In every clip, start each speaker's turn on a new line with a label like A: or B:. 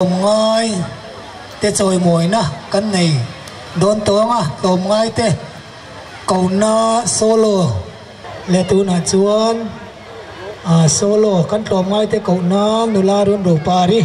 A: Tlawmngai te chawimawina kan nei dawn tawng a, tlawmngai te kohna solo leh tunah chuan solo kan tlawmngai te kohna nula run ropari.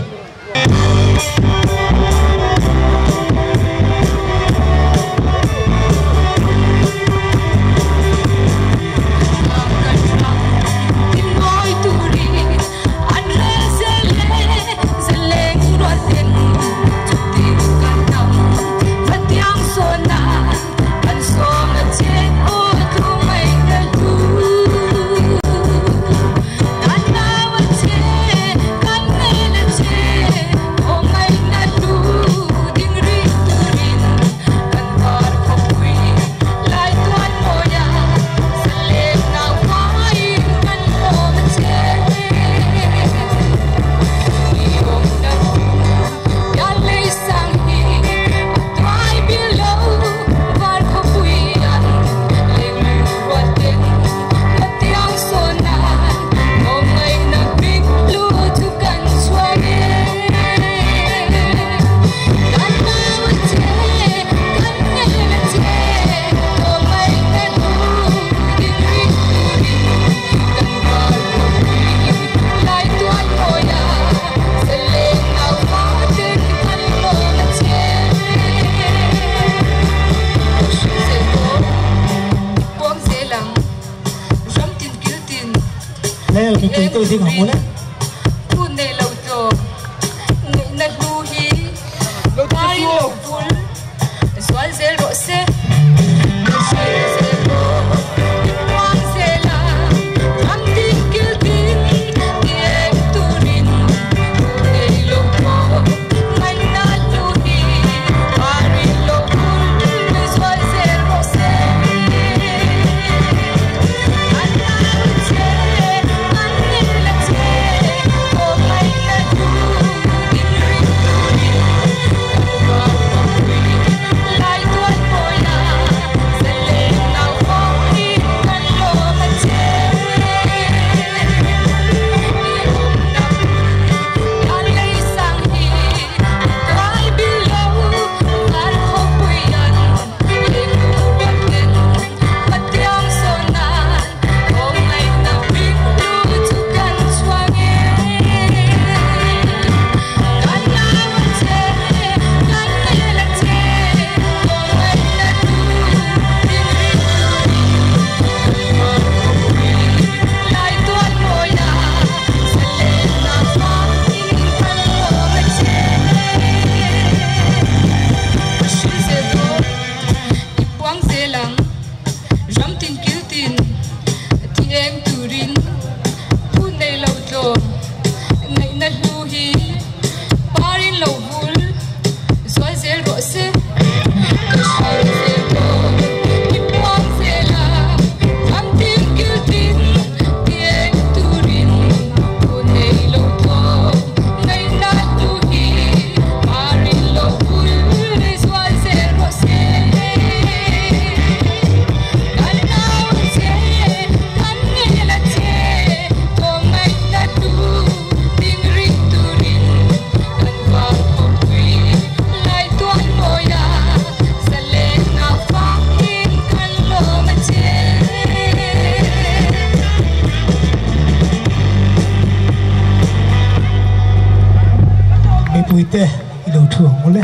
A: Mipuite i lo thu ang mawle.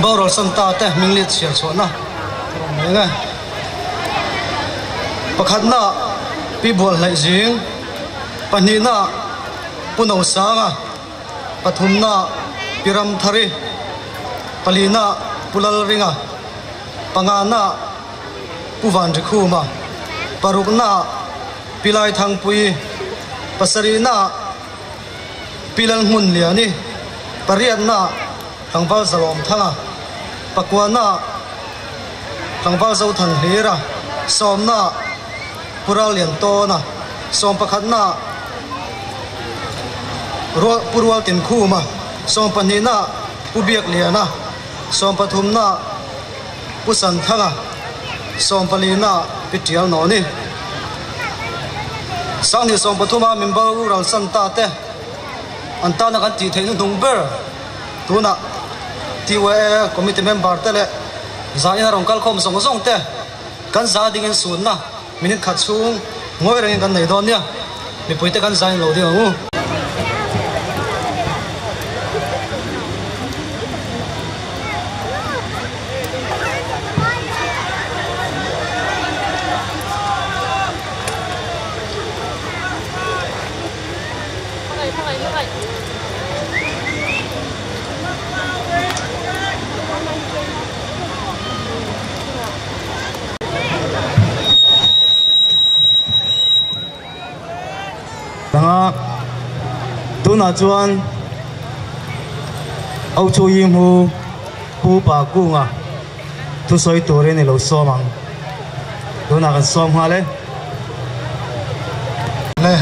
B: Boral Santa te hming let chhiar chhuahna tur awm reng e. Pakhatna Pi Bualhnaih Zing, pahnihna Pu Nosanga, pathumna Pi Ramthari, palina Pu Lalringa, pangana Pu Vanrikhuma, parukna Pi Laithangpuii, pasarihna Pi Lalhmunliani, pariatna Tlangval Zalawmthanga, pakuana Tlangval Zothanhlira, sawmna Pu Ralliantawna, sawmpakhatna Pu Rualtinkhuma, sawmpahnihna Pu Biakliana, sawmpathumna Pu Santhanga, sawmpalina Pi Tialnawni. Sanghnih sawmpathuma min boral san ta te. An tana kan tih theih hnuhnung ber tunah TYA committee member te leh zanin a rawn kal khawm zawng zawng te kan za dingin sunna minute khat chhung ngawi rengin kan nei dawn nia. Mipuite kan zain lo ding ang u.
C: Anga tunah chuan Au Chu Ying Hu Pu Pa Kunga thusawi turin i lo sawm ang. Tunah kan sawm nghal e.
D: Le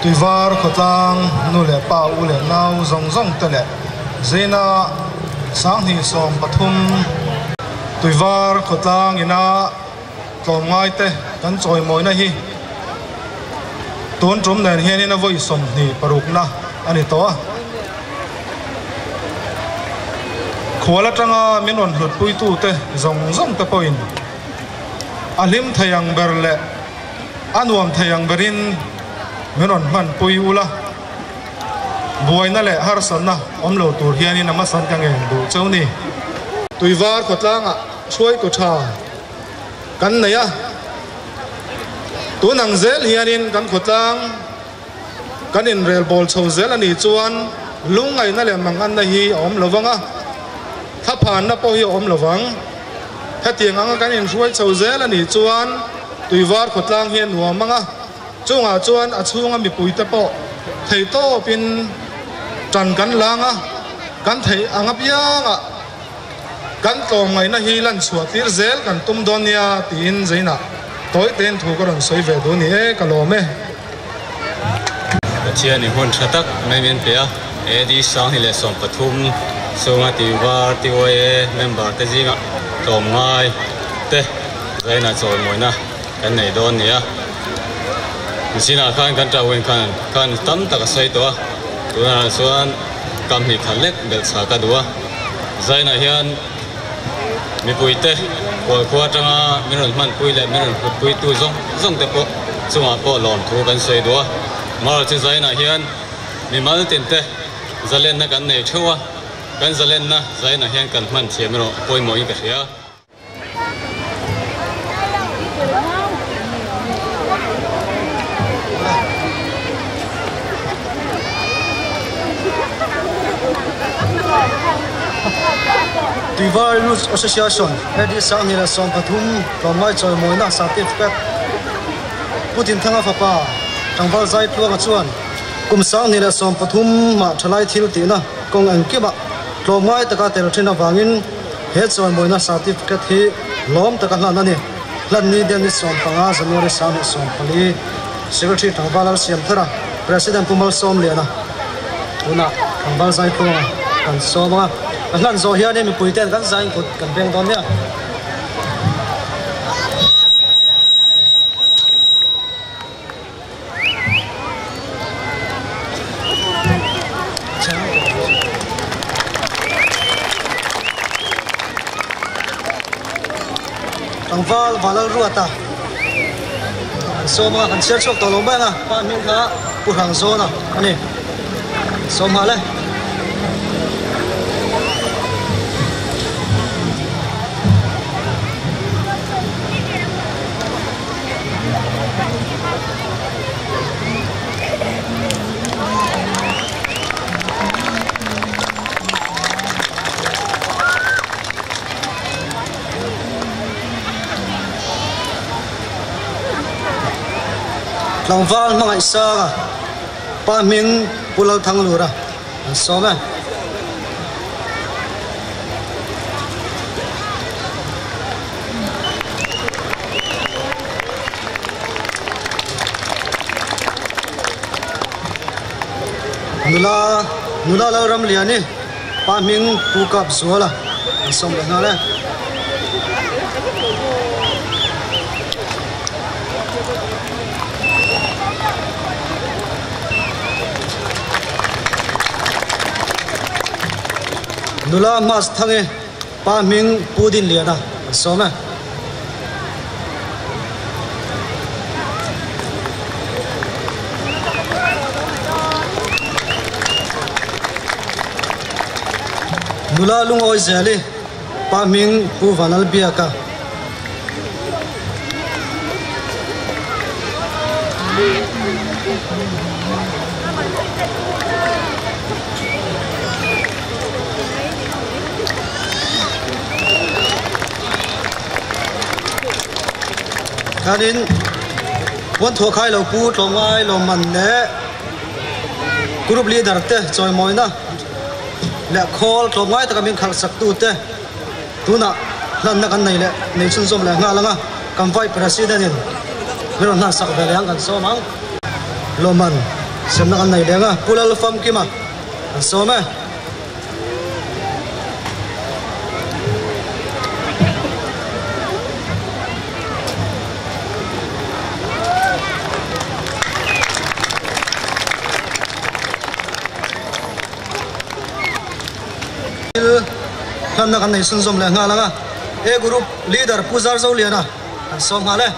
D: Tuivar khawtlang nu leh pa u leh nau zawng zawng te leh Zeina 2013 Tuivar khawtlang ina tlawmngai te kan chawimawina hi tun tum nen hianin a vawi 26na a ni tawh a. Khual atanga min rawn hlutpuitu te zawng zawng te pawhin a hlim thei ang ber leh a nuam thei ang berin min rawn hmanpui ula, buaina leh harsatna awm lo tur hianin a hmasan ka ngen duh cheu ni. Tuivar khawtlangah hruaitu tha kan nei a, tun ang zel hianin kan khawtlang kan inrel bawl chho zel a nih chuan lungngaihna leh manganna hi a awm lo vang a, thaphanna pawh hi a awm lo vang. Hetiang anga kan inhruai chho zel a nih chuan Tuivar khawtlang hi a nuam ang a, chungah chuan a chhunga mipuite pawh theihtawpin tan kan lang a, kan theih ang apiangah kan tlawmngaihna hi lan chhuah tir zel kan tum dawn nia tiin Zainah tawi tein thu ka rawn sawi ve duh ni e, ka lawm e.
E: Pathian in hun tha tak mai min pe a, AD 2013 chhunga Tuivar TYA member te zingah tlawmngai te Zainah chawimawina kan nei dawn ni a. Nichinah khan kan tawin khan khan tam tak a sawi tawh a, tunah chuan kam hnih khat lek belh chhah ka duh a. Zainah hian mipuite khualkhua atanga min rawn hmanpui leh min rawn hlutpuitu zawng zawng te pawh chungah pawh lawmthu kan sawi duh a. Amaherawhchu chu Zainah hian mimal tin te zalenna kan nei theuh a, kan zalenna Zainah hian kan hman thiam erawh pawimawhin ka hria.
B: Tuivar Youth Association AD 2013 tlawmngai chawimawina certificate Pu Dinthanga fapa Tlangval Zaitluanga chuan kum 2013 mah thalai thil tihna kawng engkimah tlawmngai taka tel thin avangin he chawimawina certificate hi lawm taka hlan a ni. Hlan ni den ni 15 January 2014 Secretary Tlangval Lalsiamthara, President Pu Malsawmliana tunah Tlangval Zaitluanga kan sawm ang a, a hlan zawh hianin mipui ten kan zain kut kan veng dawn nia. Tlangval Vanlalruata an sawm a, an chhiar chhuak tawh lo mai ang a, pa hming kha Pu Hrangzawna a ni. Sawm nghal e. Tlangval hmangaih sanga pa hming Pu Lalthanglura an sawm e. Nula nula Lalramliani pa hming Pu Kap Zuala an sawm leh nghal e. Nula Mas Thangi pa hming Pu Dinliana kan sawm e. Nula Lungawi Zeli pa hming Pu Vanlalbiaka. Khanin puan thuah khai lo pu tlawmngai lawmman leh group leader te chawimawina leh khawl tlawmngai taka min khalh sak tu te Tunah hlanna kan nei leh nei chhunzawm leh nghal anga kan Vice President in min rawn hlan sak ve leh ang kan sawm ang. Lawmman semna kan nei leh anga Pu Lalfamkima kan sawm e. Thil hlanna kan nei sunzawm leh nghal ang a, A Group Leader Pu Zarzoliana kan sawm nghal e.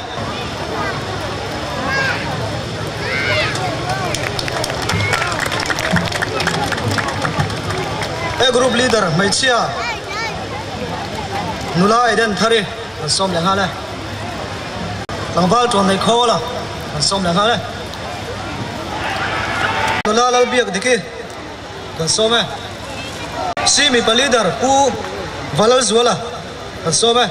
B: A Group Leader hmeichhia nula Eden Thari kan sawm leh nghal e. Tlangval Tuannei Khawla kan sawm leh nghal e. Nula Lalbiak Diki Kan sawm e. Si mipa leader Pu Valalzuala kan sawm e.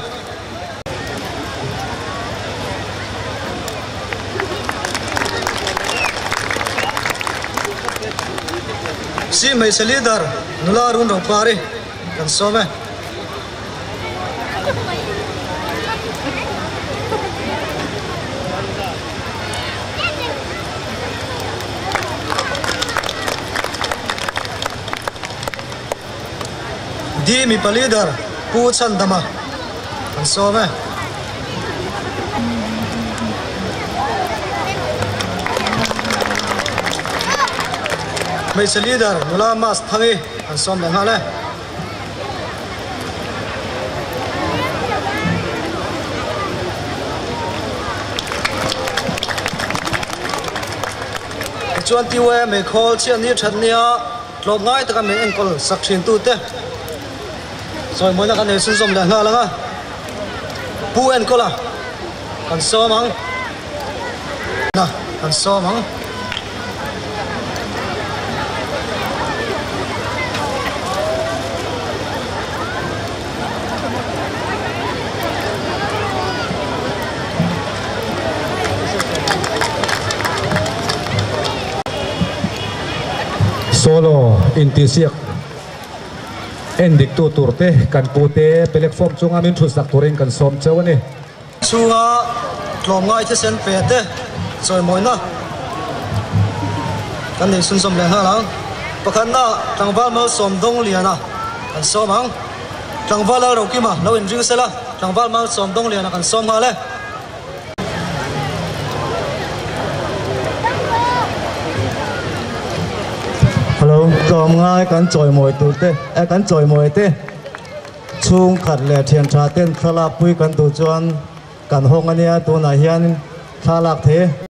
B: Si hmeichhe leader Nula Arun Ropari kan sawm e. Di mipa leader Pu Chhandama an sawm e. Hmeichhe leader nula Mas Thangi an sawm leh nghal e. Tichuan TYA meikhawl chhiat ni that nia tlawm ngai taka mei enkawl sak thin tute sawimawina kan ei chhunzawm leh nghal ang a, Pu Enkawla kan sawm ang. Kan sawm ang.
F: Solo intihsiak en dik tu tur te kan pu te platform chunga min thut sak turin kan sawm cheu a ni.
B: Chhunga tlawmngai thisen pe te chawimawina kan nei chhunzawm leh nghal ang. Pakhatna tlangval Malsawm Dawngliana kan sawm ang. Tlangval Lalrokima lo inring sela, tlangval Malsawm Dawngliana kan sawm nghal e.
C: Hello, tlawmngai kan chawimawi tur te, eh kan chawimawi te. Chhungkhat leh thian tha ten thlalak pui kan duh chuan kan hawng a nia, tunah hian thlalak thei.